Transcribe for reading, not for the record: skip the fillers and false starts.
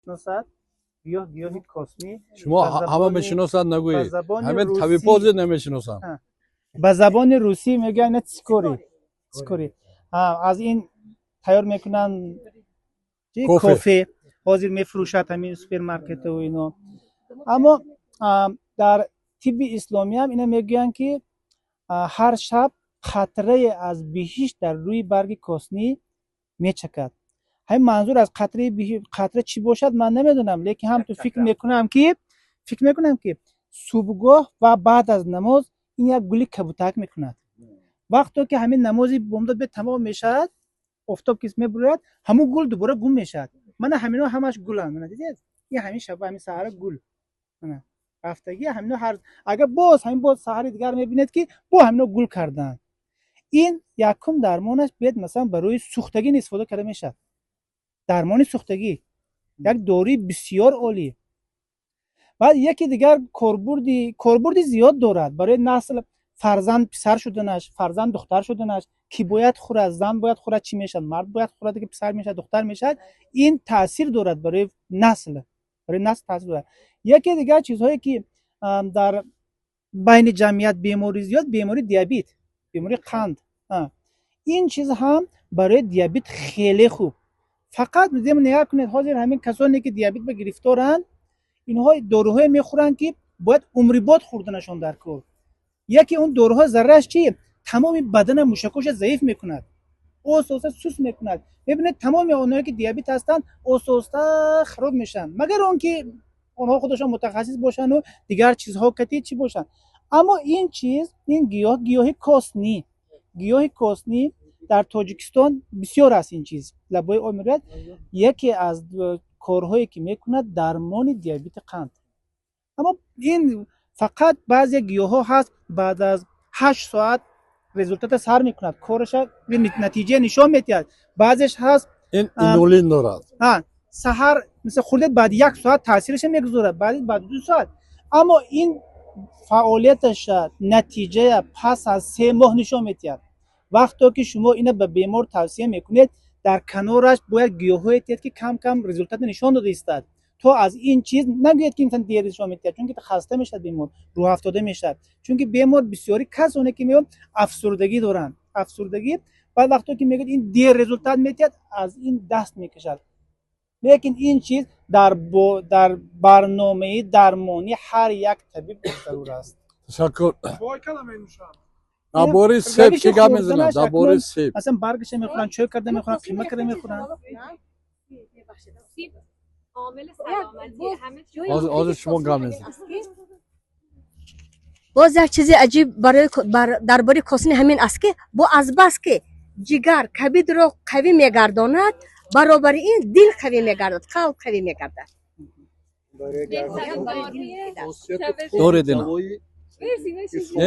Мешиносад. Гиёҳ, гиёҳи космӣ. Шумо Ба ҳама мешиносанд, ба нагӯед. забони Ҳамин русӣ табибозе намешиносанд. Ба забони русӣ мегӯянд ина цикорий, цикорий. Аз ин тайёр мекунанд чӣ? Кофе. Кофе ҳозир мефурӯшад ҳамин супермаркету ино. Аммо дар тибби исломӣ ҳам ина мегӯянд, ки ҳар шаб қатрае аз биҳишт дар рӯи барги коснӣ мечакад. Ҳамин манзур аз қатраи қатра чӣ бошад, ман намедонам, лекин ҳам ту фикр мекунам, ки субҳгоҳ ва баъд аз намоз ин як гули кабутак мекунад. Вақто ки ҳамин намози бомдод бе тамом мешавад, офтоб ки мебурояд, ҳамун гул дубора гум мешавад. Мана ҳамино ҳамаш гуланд. Мана, дидед, ин ҳамин шаба, ҳамин саҳара гул, мана рафтагӣ ҳамино. Ҳар агар боз ҳамин боз саҳари дигар мебинед, ки бо ҳамино гул карданд. Ин якум дармонаш бед, масалан, барои сӯхтагӣ истифода карда мешавад. Дармони сӯхтагӣ як доруи бисёр олӣ. Баъд яке дигар корбурди зиёд дорад барои насл, фарзанд писар шуданаш, фарзанд духтар шуданаш. Ки бояд хӯрад, зан бояд хӯрад, чӣ мешавад, мард бояд хӯрад, ки писар мешавад, духтар мешавад. Ин таъсир дорад барои насл, барои насл таъсир дорад. Яке дигар чизҳое, ки дар байни ҷамъият беморӣ зиёд, бемории диабет, бемории қанд. Ин чиз ҳам барои диабет хеле хуб. Фақат нигоҳ кунед, ҳозир ҳамин касоне, ки диабет ба гирифторанд, инҳо доруҳое мехӯранд, ки бояд умрибод хӯрданашон дар кор. Яке он доруҳо зарараш чи? Тамоми бадана, мушакоша заиф мекунад, оҳиста оҳиста суст мекунад. Мебинед, тамоми онҳое, ки диабет ҳастанд, оҳиста оҳиста хароб мешаванд, магар он ки онҳо худашон мутахассис бошанду дигар чизҳо кати чӣ бошанд. Аммо ин чиз, ин гиёҳ, гиёҳи коснӣ, гиёҳи коснӣ дар Тоҷикистон бисёр аст. Ин чиз лабои об мерояд. Яке аз корҳое, ки мекунад, дармони диабети қанд. Аммо ин фақат баъзе гиёҳҳо ҳаст, баъд аз 8 соат результата сар мекунад, кораша, натиҷа нишон медиҳад. Баъзеш ҳаст Ин инулин дорад. Саҳар мисл хӯрдед, баъди як соат таъсираша мегузорад, баъди 2 соат. Аммо ин фаъолияташа, натиҷая пас аз 3 моҳ нишон медиҳад. Вақто ки шумо ина ба бемор тавсия мекунед, дар канораш бояд гиёҳҳое диҳед, ки кам кам результата нишон дода истад, то аз ин чиз нагӯяд, ки инсан дер нишон медиҳад, чунки хаста мешавад бемор, рӯҳафтода мешавад. Чунки бемор бисёри касоне, ки меоянд, афсурдагӣ доранд, афсурдагӣ. Баъд вақто ки мегӯяд, ин дер результат медиҳад, аз ин даст мекашад. Лекин ин чиз дар барномаи дармонӣ ҳар як табиб зарур аст. Ташаккур. Дар бораи себ чӣ гап мезанад? Дар бораи себ. Масалан, баргаша мехӯранд, чой карда мехӯранд, қима карда мехӯранд. عامل سلامتی همه چی. ҳозир шумо гап мезанед. Боз як чизи аҷиб барои дар бораи косни ҳамин аст, ки бо азбаски ҷигар, кабидро қавӣ мегардонад, баробари ин дил қавӣ мегардад, қалб қавӣ мегардад. Доред ина? مرسی، مرسی. Не.